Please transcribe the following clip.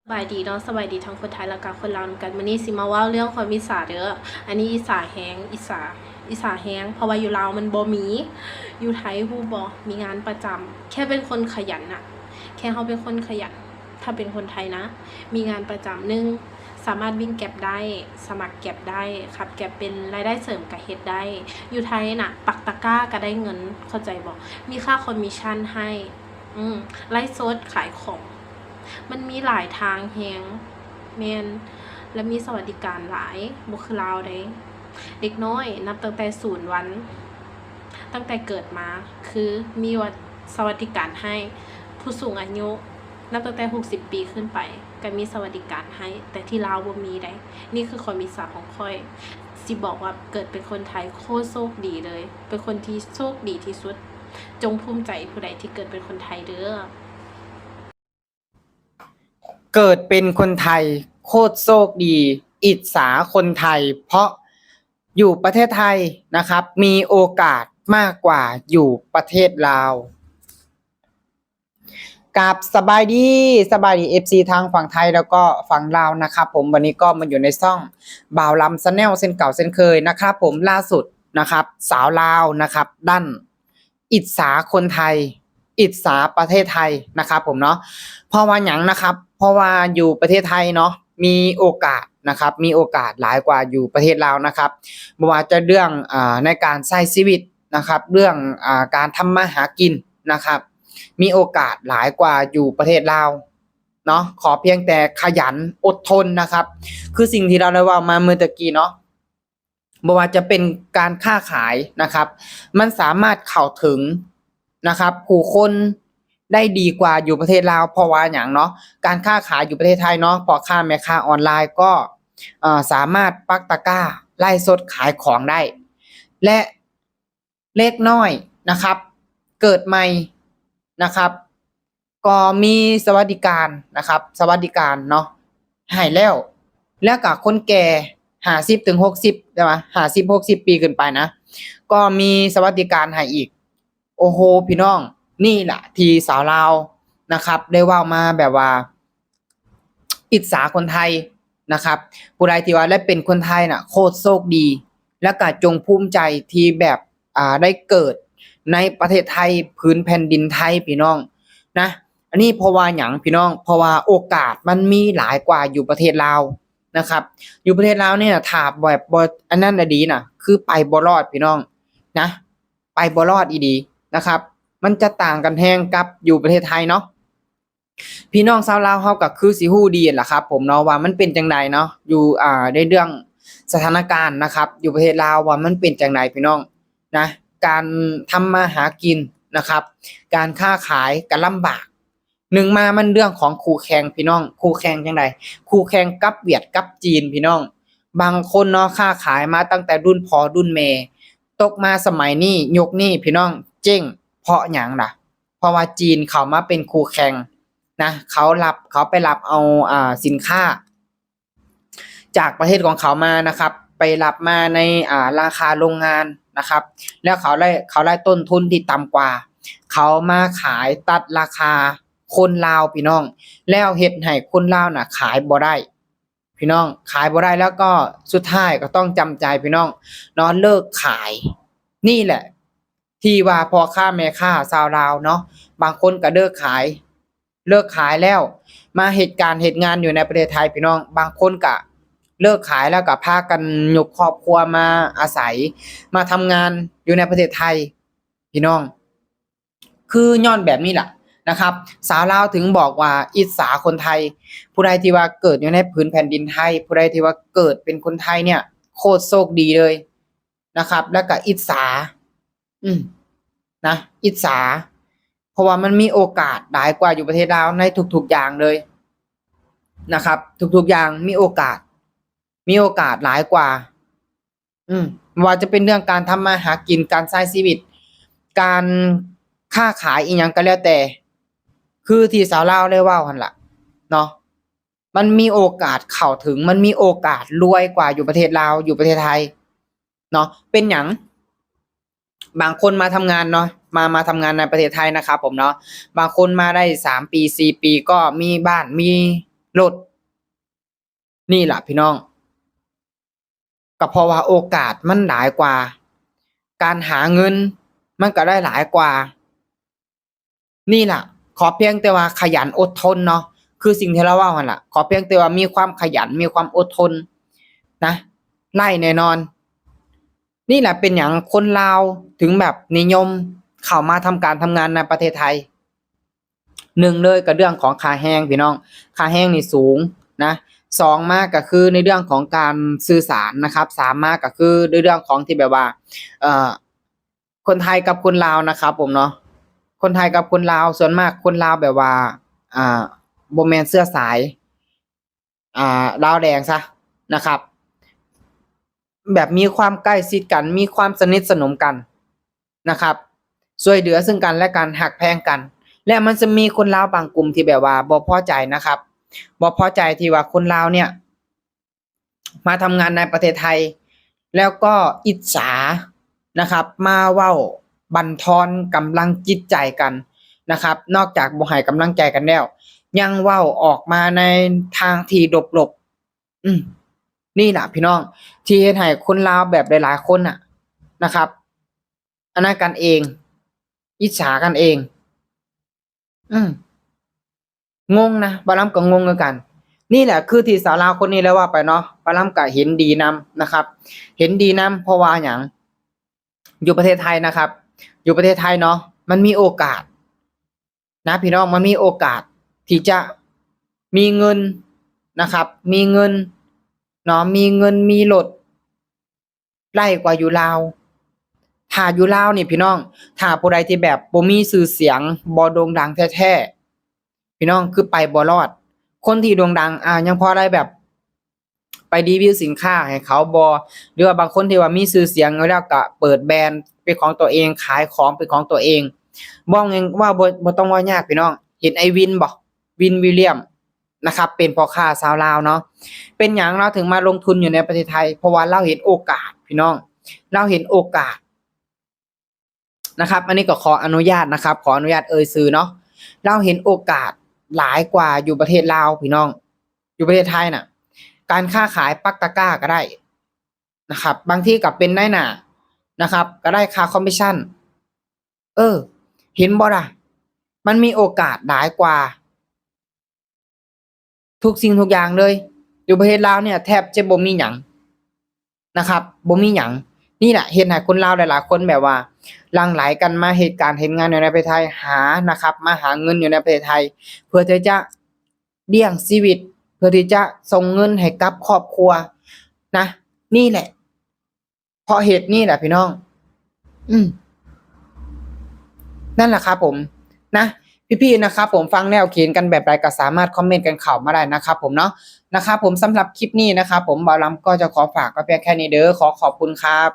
ສະບາຍດີເນາະ ສະບາຍດີທັງຄົນໄທ ແລ້ວກະຄົນລາວນຳກັນ. ມື້ນີ້ຊິມາເວົ້າເລື່ອງຄວາມອິດສາເດີ້. ອັນນີ້ອິດສາແຮງ ອິດສາ ອິດສາແຮງ ເພາະວ່າຢູ່ລາວມັນບໍ່ມີ. ຢູ່ໄທຮູ້ບໍ່? ມີງານປະຈຳ. ແຄ່ເປັນຄົນຂະຫຍັນນະ ແຄ່ເຮົາເປັນຄົນຂະຫຍັນ ຖ້າເປັນຄົນໄທນະ ມີງານປະຈຳ. ໜຶ່ງ ສາມາດວິ່ງແກັບໄດ້ ສະໝັກແກັບໄດ້ ຂັບແກັບເປັນ ລາຍໄດ້ເສີມກະເຮັດໄດ້. ຢູ່ໄທນະ ປັກຕະກ້າກະໄດ້ເງິນ ເຂົ້າໃຈບໍ່? ມີຄ່າຄອມມິດຊັນໃຫ້. ອືມ ໄລຟ໌ສົດຂາຍຂອງ ມັນມີຫຼາຍທາງແຮງ. ແມ່ນ ແລະ ມີສະຫວັດດີການຫຼາຍ ບໍ່ຄືລາວໃດ. ເດັກນ້ອຍນັບຕັ້ງແຕ່ສູນວັນ ຕັ້ງແຕ່ເກີດມາ ຄືມີຫວັດ ສະຫວັດດີການໃຫ້. ຜູ້ສູງອາຍຸນັບຕັ້ງແຕ່ຫົກສິບປີຂຶ້ນໄປ ກະມີສະຫວັດດີການໃຫ້ ແຕ່ທີ່ລາວບໍ່ມີໃດ. ນີ້ຄືຄວາມອິດສາຂອງຂ້ອຍ ຊິບອກວ່າເກີດເປັນຄົນໄທໂຄດໂຊກດີເລີຍ ເປັນຄົນທີ່ໂຊກດີທີ່ສຸດ. ຈົ່ງພູມໃຈຜູ້ໃດທີ່ເກີດເປັນຄົນໄທເດີ້. ເກີດເປັນຄົນໄທໂຄດໂຊກດີ ອິດສາຄົນໄທ ເພາະຢູ່ປະເທດໄທນະຄັບ ມີໂອກາດມາກກວ່າຢູ່ປະເທດລາວ. ກາບສະບາຍດີ ສະບາຍດີ ເອັຟຊີ ທັງຝັ່ງໄທ ແລ້ວກໍຝັ່ງລາວນະຄັບຜົມ. ວັນນີ້ກໍມາຢູ່ໃນຊ່ອງບ່າວລຳ Channel ເຊັ່ນເກົ່າເຊັ່ນເຄີຍນະຄັບຜົມ. ລ່າສຸດນະຄັບ ສາວລາວນະຄັບ ດັນອິດສາຄົນໄທ ອິດສາປະເທດໄທນະຄັບຜົມເນາະ. ເພາະວ່າຫຍັງນະຄັບ? ເພາະວ່າຢູ່ປະເທດໄທເນາະ ມີໂອກາດນະຄັບ ມີໂອກາດຫຼາຍກວ່າຢູ່ປະເທດລາວນະຄັບ. ບໍ່ວ່າຈະເລື່ອງ ອາ ໃນການໃຊ້ຊີວິດນະຄັບ ເລື່ອງ ອາ ການທຳມາຫາກິນນະຄັບ ມີໂອກາດຫຼາຍກວ່າຢູ່ປະເທດລາວເນາະ. ຂໍພຽງແຕ່ຂະຫຍັນ ອົດທົນນະຄັບ. ຄືສິ່ງທີ່ລາວໄດ້ເວົ້າມາເມື່ອຕະກີ້ເນາະ ບໍ່ວ່າຈະເປັນການຄ້າຂາຍນະຄັບ ມັນສາມາດເຂົ້າເຖິງນະຄັບ ຜູ້ຄົນໄດ້ດີກວ່າຢູ່ປະເທດລາວ. ເພາະວ່າຫຍັງເນາະ? ການຄ້າຂາຍຢູ່ປະເທດໄທເນາະ ພໍ່ຄ້າແມ່ຄ້າອອນລາຍກໍ ເອີ ສາມາດປັກຕະກ້າ ໄລຟ໌ສົດຂາຍຂອງໄດ້ ແລະ ເດັກນ້ອຍນະຄັບ ເກີດໃໝ່ນະຄັບ ກໍມີສະຫວັດດີການນະຄັບ ສະຫວັດດີການເນາະ ໃຫ້ແລ້ວ. ແລ້ວກະຄົນແກ່ ຫ້າສິບເຖິງຫົກສິບ ແຕ່ວ່າ ຫ້າສິບ ຫົກສິບປີຂຶ້ນໄປນະ ກໍມີສະຫວັດດີການໃຫ້ອີກ. ໂອ້ໂຫ ພີ່ນ້ອງ ນີ້ລະທີ່ສາວລາວນະຄັບ ໄດ້ເວົ້າມາແບບວ່າ ອິດສາຄົນໄທນະຄັບ. ຜູ້ໃດທີ່ວ່າໄດ້ເປັນຄົນໄທນະ ໂຄດໂຊກດີ ແລ້ວກະຈົ່ງພູມໃຈທີ່ແບບ ອາ ໄດ້ເກີດໃນປະເທດໄທພື້ນແຜ່ນດິນໄທ ພີ່ນ້ອງນະ. ອັນນີ້ເພາະວ່າຫຍັງ ພີ່ນ້ອງ? ເພາະວ່າໂອກາດມັນມີຫຼາຍກວ່າຢູ່ປະເທດລາວນະຄັບ. ຢູ່ປະເທດລາວນີ້ນະ ຖ້າແບບບໍ່ອັນນັ້ນອີ່ຫຼີນະ ຄືໄປບໍ່ລອດ ພີ່ນ້ອງນະ ໄປບໍ່ລອດອີ່ຫຼີນະຄັບ. ມັນຈະຕ່າງກັນແຮງກັບຢູ່ປະເທດໄທເນາະ. ພີ່ນ້ອງຊາວລາວເຮົາກໍຄືຊິຮູ້ດີຫັ້ນລະຄັບຜົມເນາະ ວ່າມັນເປັນຈັ່ງໃດເນາະ ຢູ່ ອາ ໃນເລື່ອງສະຖານະການນະຄັບ ຢູ່ປະເທດລາວວ່າມັນເປັນຈັ່ງໃດ ພີ່ນ້ອງນະ. ການທຳມາຫາກິນນະຄັບ ການຄ້າຂາຍກໍລຳບາກ. ໜຶ່ງມາມັນເລື່ອງຂອງຄູ່ແຂ່ງ ພີ່ນ້ອງ ຄູ່ແຂ່ງຈັ່ງໃດ? ຄູ່ແຂ່ງກັບຫວຽດກັບຈີນ ພີ່ນ້ອງ. ບາງຄົນເນາະ ຄ້າຂາຍມາຕັ້ງແຕ່ລຸ້ນພໍ່ລຸ້ນແມ່ ຕົກມາສະໄໝນີ້ ຍຸກນີ້ ພີ່ນ້ອງ ເຈັ້ງ. ເພາະຫຍັງລະ? ເພາະວ່າຈີນເຂົາມາເປັນຄູ່ແຂ່ງນະ ເຂົາລັບ ເຂົາໄປລັບເອົາ ອາ ສິນຄ້າຈາກປະເທດຂອງເຂົາມານະຄັບ ໄປລັບມາໃນ ອາ ລາຄາໂຮງງານນະຄັບ ແລ້ວເຂົາໄດ້ ເຂົາໄດ້ຕົ້ນທຶນທີ່ຕ່ຳກວ່າ ເຂົາມາຂາຍຕັດລາຄາຄົນລາວ ພີ່ນ້ອງ ແລ້ວເຮັດໃຫ້ຄົນລາວນະຂາຍບໍ່ໄດ້ ພີ່ນ້ອງ ຂາຍບໍ່ໄດ້ ແລ້ວກໍສຸດທ້າຍກໍຕ້ອງຈຳໃຈ ພີ່ນ້ອງເນາະ ເລີກຂາຍ. ນີ້ແຫຼະ ທີ່ວ່າພໍ່ຄ້າແມ່ຄ້າຊາວລາວເນາະ ບາງຄົນກໍເລີກຂາຍ ເລີກຂາຍແລ້ວມາເຮັດການເຮັດງານຢູ່ໃນປະເທດໄທ ພີ່ນ້ອງ. ບາງຄົນກະເລີກຂາຍແລ້ວກະພາກັນຍົກຄອບຄົວມາອາໄສ ມາທຳງານຢູ່ໃນປະເທດໄທ ພີ່ນ້ອງ. ຄືຍ້ອນແບບນີ້ລະນະຄັບ ຊາວລາວເຖິງບອກວ່າອິດສາຄົນໄທ. ຜູ້ໃດທີ່ວ່າເກີດຢູ່ໃນຜືນແຜ່ນດິນໄທ ຜູ້ໃດທີ່ວ່າເກີດເປັນຄົນໄທເນ່ຍ ໂຄດໂຊກດີເລີຍນະຄັບ ແລ້ວກະອິດສາ ອືມ ນະ ອິດສາ ເພາະວ່າມັນມີໂອກາດຫຼາຍກວ່າຢູ່ປະເທດລາວໃນທຸກໆຢ່າງເລີຍນະຄັບ ທຸກໆຢ່າງມີໂອກາດ ມີໂອກາດຫຼາຍກວ່າ ອືມ ບໍ່ວ່າຈະເປັນເລື່ອງການທຳມາຫາກິນ ການໃຊ້ຊີວິດ ການຄ້າຂາຍອີ່ຫຍັງກໍແລ້ວແຕ່ ຄືທີ່ສາວລາວໄດ້ເວົ້າຫັ້ນລະເນາະ ມັນມີໂອກາດເຂົ້າເຖິງ ມັນມີໂອກາດລວຍກວ່າຢູ່ປະເທດລາວ ຢູ່ປະເທດໄທເນາະ. ເປັນຫຍັງ? ບາງຄົນມາທຳງານເນາະ ມາ ມາທຳງານໃນປະເທດໄທນະຄັບຜົມເນາະ ບາງຄົນມາໄດ້ສາມປີ ສີ່ປີ ກໍມີບ້ານ ມີ ລົດ. ນີ້ລະພີ່ນ້ອງ ກໍເພາະວ່າໂອກາດມັນຫຼາຍກວ່າ ການຫາເງິນມັນກໍໄດ້ຫຼາຍກວ່າ. ນີ້ລະ ຂໍພຽງແຕ່ວ່າຂະຫຍັນອົດທົນເນາະ ຄືສິ່ງທີ່ລາວເວົ້າຫັ້ນລະ ຂໍພຽງແຕ່ວ່າມີຄວາມຂະຫຍັນ ມີຄວາມອົດທົນນະ ໄດ້ແນ່ນອນ. ນີ້ລະເປັນຫຍັງຄົນລາວເຖິງແບບນິຍົມເຂົ້າມາທຳການທຳງານໃນປະເທດໄທ. ໜຶ່ງເລີຍກໍເລື່ອງຂອງຄ່າແຮງພີ່ນ້ອງ ຄ່າແຮງນີ້ສູງນະ. ສອງມາກໍຄືໃນເລື່ອງຂອງການສື່ສານນະຄັບ. ສາມມາກໍຄືໃນເລື່ອງຂອງທີ່ແບບວ່າ ເອີ ຄົນໄທກັບຄົນລາວນະຄັບຜົມເນາະ ຄົນໄທກັບຄົນລາວ ສ່ວນມາກຄົນລາວແບບວ່າ ອ່າ ບໍ່ແມ່ນເຊື້ອສາຍ ອ່າ ລາວແດງຊະນະຄັບ ແບບມີຄວາມໃກ້ຊິດກັນ ມີຄວາມສະໜິດສະໜົມກັນນະຄັບ ຊ່ວຍເຫຼືອເຊິ່ງກັນແລະກັນ ຮັກແພງກັນ. ແລະມັນຈະມີຄົນລາວບາງກຸ່ມທີ່ແບບວ່າບໍ່ພໍໃຈນະຄັບ ບໍ່ພໍໃຈທີ່ວ່າຄົນລາວເນີ້ຍ ມາທຳງານໃນປະເທດໄທ ແລ້ວກໍອິດສານະຄັບ ມາເວົ້າບັນທອນກຳລັງຈິດໃຈກັນນະຄັບ. ນອກຈາກບໍ່ໃຫ້ກຳລັງໃຈກັນແລ້ວ ຍັງເວົ້າອອກມາໃນທາງທີ່ລົບໆ. ອືມ ນີ້ລະພີ່ນ້ອງ ທີ່ເຮັດໃຫ້ຄົນລາວແບບຫຼາຍໆຄົນນະ ນະຄັບ ອັນນັ້ນກັນເອງ ອິດສາກັນເອງ. ອືມ ງົງນະ ບ່າວລຳກໍງົງຄືກັນ. ນີ້ແຫຼະຄືທີ່ສາວລາວຄົນນີ້ລະເວົ້າໄປເນາະ ບ່າວລຳກໍເຫັນດີນຳນະຄັບ ເຫັນດີນຳ ເພາະວ່າຫຍັງ ຢູ່ປະເທດໄທນະຄັບ ຢູ່ປະເທດໄທເນາະ ມັນມີໂອກາດນະພີ່ນ້ອງ ມັນມີໂອກາດທີ່ຈະມີເງິນນະຄັບ ມີເງິນເນາະ ມີເງິນມີລົດ ຫຼາຍກວ່າຢູ່ລາວ. ຖ້າຢູ່ລາວນີ້ພີ່ນ້ອງ ຖ້າຜູ້ໃດທີ່ແບບບໍ່ມີຊື່ສຽງ ບໍ່ໂດ່ງດັງແທ້ໆ ພີ່ນ້ອງ ຄືໄປບໍ່ລອດ. ຄົນທີ່ໂດ່ງດັງ ອາ ຍັງພໍໄດ້ແບບໄປຣີວິວສິນຄ້າໃຫ້ເຂົາບໍ ຫຼືວ່າບາງຄົນທີ່ວ່າມີຊື່ສຽງຢູ່ແລ້ວກະເປີດແບຣນເປັນຂອງຕົວເອງ ຂາຍຂອງເປັນຂອງຕົວເອງ ເວົ້າງ່າຍ ເວົ້າ ບໍ່ ບໍ່ຕ້ອງເວົ້າຍາກພີ່ນ້ອງ. ເຫັນໄອ້ວິນບໍ ວິນ ວິລຽມ ນະຄັບ ເປັນພໍ່ຄ້າຊາວລາວເນາະ. ເປັນຫຍັງລາວເຖິງມາລົງທຶນຢູ່ໃນປະເທດໄທ? ເພາະວ່າລາວເຫັນໂອກາດພີ່ນ້ອງ ລາວເຫັນໂອກາດນະຄັບ. ອັນນີ້ກໍຂໍອະນຸຍາດນະຄັບ ຂໍອະນຸຍາດເອີ່ຍຊື່ເນາະ. ລາວເຫັນໂອກາດຫຼາຍກວ່າຢູ່ປະເທດລາວພີ່ນ້ອງ ຢູ່ປະເທດໄທນະ ການຄ້າຂາຍປັກຕະກ້າກໍໄດ້ນະຄັບ ບາງທີກໍເປັນນາຍໜ້ານະຄັບ ກໍໄດ້ຄ່າຄອມມິດຊັນ. ເອີ ເຫັນບໍ່ລະ ມັນມີໂອກາດຫຼາຍກວ່າ ທຸກສິ່ງທຸກຢ່າງເລີຍ. ຢູ່ປະເທດລາວເນີ້ຍແທບຈະບໍ່ມີຫຍັງນະຄັບ ບໍ່ມີຫຍັງ. ນີ້ແຫຼະເຮັດໃຫ້ຄົນລາວຫຼາຍໆຄົນແບບວ່າຫຼັ່ງໄຫຼກັນມາເຮັດການເຮັດງານຢູ່ໃນປະເທດໄທ ຫານະຄັບ ມາຫາເງິນຢູ່ໃນປະເທດໄທ ເພື່ອທີ່ຈະລ້ຽງຊີວິດ ເພື່ອທີ່ຈະສົ່ງເງິນໃຫ້ກັບຄອບຄົວນະ. ນີ້ແຫຼະ ເພາະເຫດນີ້ແຫຼະພີ່ນ້ອງ ອືມ ນັ້ນແຫຼະຄັບຜົມນະ ພີ່ໆນະຄັບຜົມ ຟັງແລ້ວຄິດເຫັນກັນແບບໃດກໍສາມາດຄອມເມັນກັນເຂົ້າມາໄດ້ນະຄັບຜົມເນາະ ນະຄັບຜົມ. ສຳລັບຄລິບນີ້ນະຄັບຜົມ ບ່າວລຳກໍຈະຂໍຝາກໄວ້ພຽງແຄ່ນີ້ເດີ ຂໍຂອບຄຸນຄັບ.